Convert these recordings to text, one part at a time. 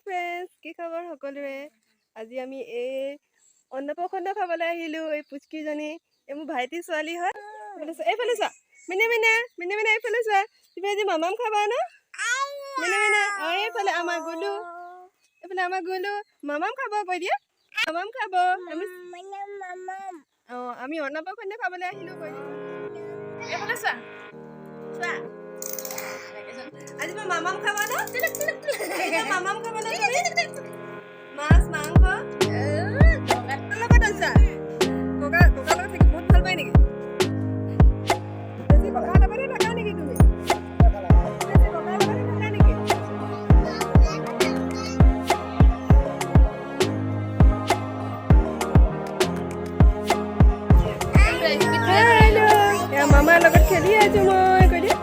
Friends, কি খবৰ সকলোৰে? আজি আমি এই অন্নপ্ৰসন্ন খাবলৈ আহিলোঁ। এই পুচকিজনী, এই মোৰ ভাইটিৰ ছোৱালী হয়। এইফালে চোৱা, এইফালে চোৱা। মিনে মিনে মিনে মিনে, এইফালে চোৱা। তুমি আজি মামাম খাবা ন? মিনে মিনে। অঁ, এইফালে আমাৰ গুলু, এইফালে আমাৰ গুলু। মামাম খাব কৈ দিয়া, মামাম খাব। আমি অঁ, আমি অন্নপ্ৰসন্ন খাবলৈ আহিলোঁ কৈ দিয়া। এইফালে চোৱা, চোৱা। আজি মই মামাম খাবা ন? মামাম খাবা ন তুমি? মাছ মাংস কাৰ লগত আছা? ককা, ককাৰ লগত থাকি বহুত ভাল পাই নেকি? বেছি ককাৰ লগতে থাকা নেকি তুমি? বেছি ককাৰ লগতে থাকা নেকি? হেল্ল', এয়া মামাৰ লগত খেলি আছো মই কৈ দিয়া।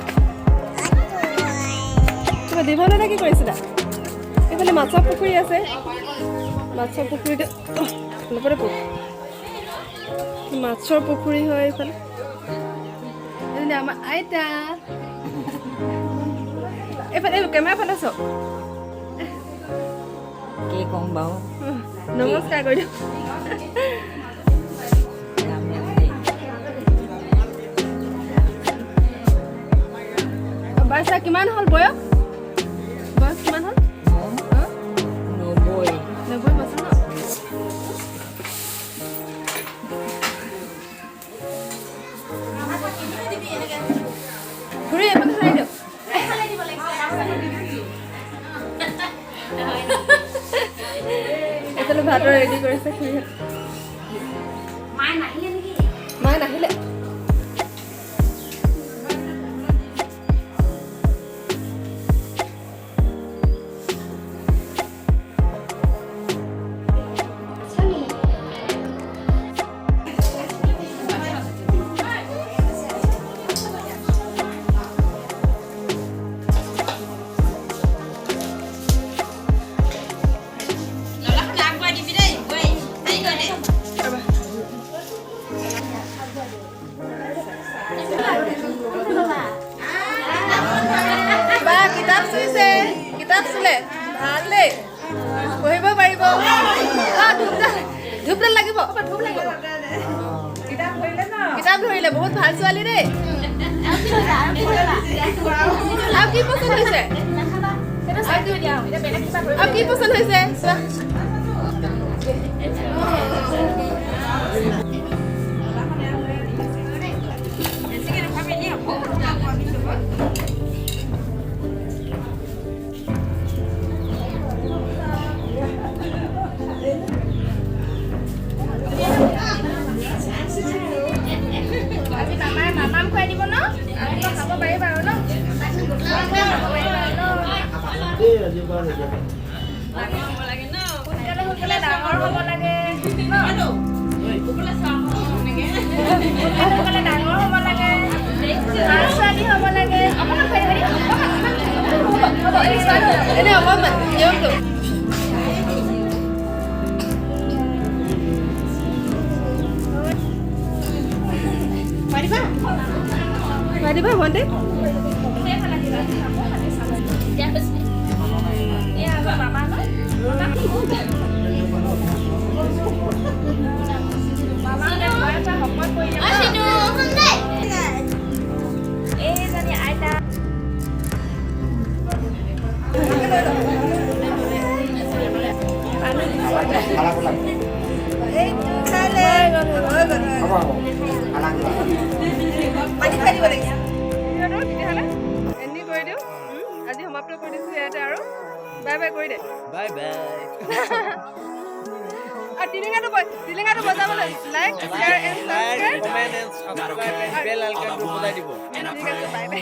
কিবা দীঘলতে কি কৰিছিলা? এইফালে মাছৰ পুখুৰী আছে। মাছৰ পুখুৰীতে অলপতে মাছৰ পুখুৰী হয় এইফালে। এইজনী আমাৰ আইতা। এইফালে কেমেৰা ফালে চাওক। কি ক'ম বাৰু? নমস্কাৰ কৰি দিয়ক। ৰাম ৰাম দেই। বাচ্চা কিমান হ'ল বয়স? বয়স কিমান হ'ল? মোৰ 90। 90 বছৰ ন? খুৰী, এইফালে চাই দিয়ক। এইফালে ভাতৰ ৰেডি কৰিছে খুৰীহঁত। মায়ে নাহিলে। ৰ'বা। বা কিতাপ চুইছে, কিতাপ চুলে ভাল দেই, পঢ়িব পাৰিব। ধূপডাল, ধূপডাল লাগিব, ধূপ লাগিব। কিতাপ ধৰিলে বহুত ভাল ছোৱালী দেই। আৰু কি পচন্দ হৈছে? আৰু কি পচন্দ হৈছে চোৱা। আজি মামাই মামাম খুৱাই দিব ন? ৰাতিপুৱা খাব পাৰিবা আৰু ন? খাব পাৰিবা আৰু ন? সোনকালে সোনকালে ডাঙৰ হ'ব লাগে ন? সোনকালে সোনকালে ডাঙৰ হ'ব লাগে, ভাল ছোৱালী হ'ব লাগে। অকণমান খুৱাই দিবা দেই, অকণমান। হ'ব, এনে অকণমান নিয়মটো। খুৱাই দিবা ভণ্টি। এয়া আমাৰ মামা ন? মামা বয়স শকত কৰিলে। এইজনী আইতা। খালে হৈ গ'ল, হৈ গ'ল। পানী খুৱাই দিব লাগিছে তেতিয়াহ'লে। এণ্ডি কৰি দিওঁ। আজি সমাপ্ত কৰি দিছোঁ ইয়াতে আৰু বাই বাই কৰি দে। Bye bye. আৰু টিলিঙাটো বজাবলৈ like, share and subscribe. Comment and subscribe, bell আইকনটো বজাই দিব। ঠিক আছে, বাই বাই।